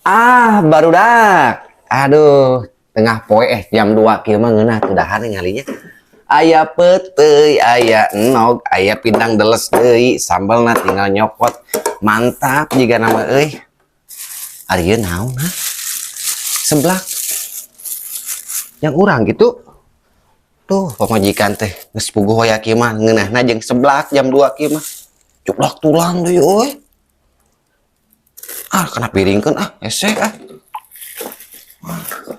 Ah, barudak. Aduh, tengah poe jam 2 kieu mah ngeunah teu dahar ningalinya. Aya peuteuy, aya enog, aya pindang deles deui, sambalna tinggal nyokot. Mantap jigana mah euy. Ari ieu naon, ha? Seblak. Yang urang gitu. Tuh, pamajikan teh geus puguh hoya kieu mah ngeunahna jeung seblak jam 2 kieu mah. Cuplak tulang deui euy. Ah, kana piringkeun ah, hese ah.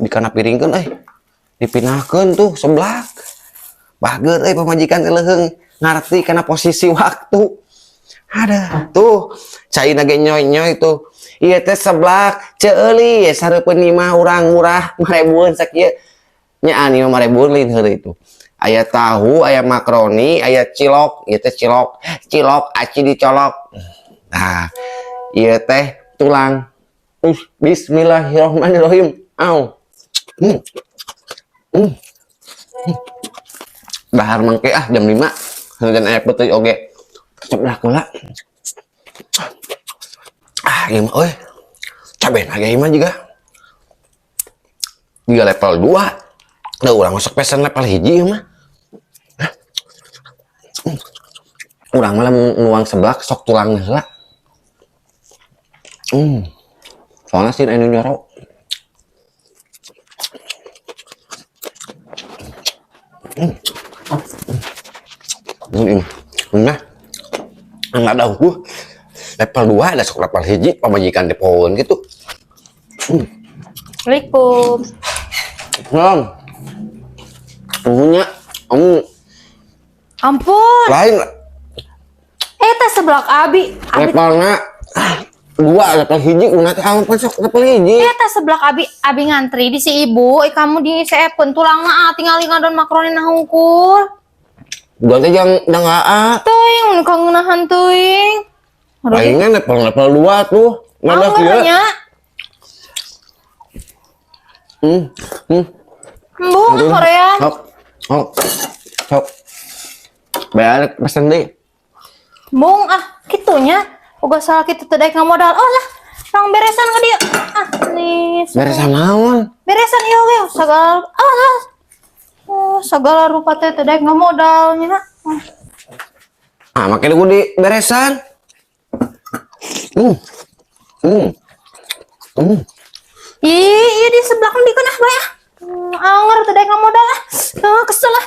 Dikana piringkeun euy. Dipindahkeun tuh seblak. Bager euy pamajikan teh leuheung ngarti kana posisi waktu. Ada tuh, caina ge nyoy-nyoy tuh. Ieu teh seblak ceuli sareupeun imah urang murah 5 ribuan sakieu. Nya ani mah 5 ribuan lain heureuy itu. Aya tahu, aya makaroni, aya cilok, ieu teh cilok, cilok aci dicolok. Nah, ieu teh tulang. Bismillahirrahmanirrahim. Au. Dahar mangke ah jam 5. Dan aya peuteuy oge. Seblak heula. Ah, ieu mah euy. Cabe na ge ieu mah juga. Juga level 2. Da urang masuk pesen level 1 ieu mah. Hah? Urang mah lamun nuang seblak sok tulang heula. Soalnya sih anu nyoro. Ini, nah, nggak ada hukum. Level 2 ada sok level 1 pamajikan di pohon gitu. Assalamualaikum. Bang. Punya kamu Ampun. Lain. Eh, teh seblak abi. Abi Levelnya 2 level 1 una teh ampun sok level 1. Eh, teh seblak abi, abi ngantri di si ibu, eh kamu di seepun tulangna ah tinggal ngadon makaroni nah hungkul. Gua teh jangan jangan ah. Teuing mun kangenahan teuing. Aduh, Lainnya level level 2 tuh. Mana anggar kieu? Nya. Embung ah hoream. Sok. Sok. Sok. Bayar pesen deh. Embung ah kitunya. Uga salah kitu teh daek ngamodal. Oh lah, urang beresan ka dieu. Ah, nih. Beresan naon? Beresan ieu ge sagala ah, ah. Oh, segala rupa teh teu daek ngamodal nya. Ah. Ah, makanya gue di beresan. Ih, iya di sebelah kan dikeun ah bae ah. Anger teu daek ngamodal ah. Ah, kesel ah.